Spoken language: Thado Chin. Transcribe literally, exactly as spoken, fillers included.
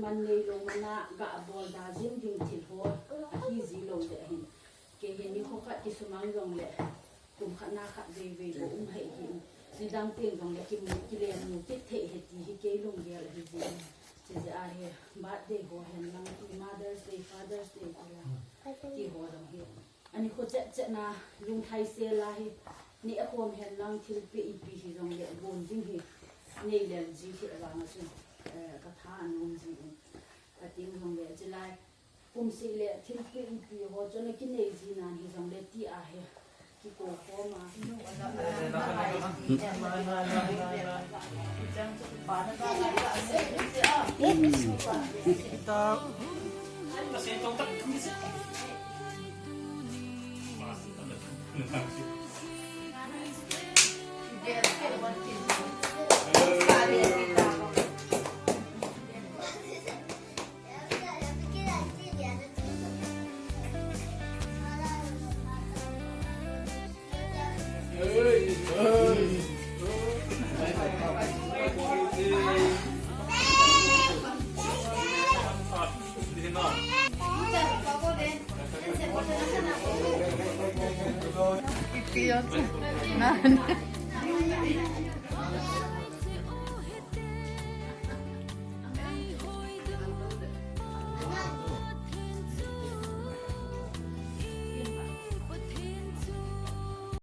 Man neilou mana gabol da jing ding thil ho ahi ji lou le hin. Kei hin nikho khat kisumang jongle kum khat na khat vei vei bou um hih in. Nidang teng jongle kimu, kilemmu kit thei ahi ti hi kei lunggel ahi jin. Chijeh a hi birthday ho hen lang ti, Mother's Day, Father's Day ti la, ti ho jong hi. Ani kho chet chet na lungthai sel a hi. Ni a khom hen lang thilpeh ipi hi jongle gon ding hi nei lel ji hi avang a chun, eh, ka tha anom ji in. Ating jongle chilai Kum seh le thilpeh ipi ho chu ana kinei ji nan hijongle ti ahi. Kiko khom a. Ipi yun? Nan.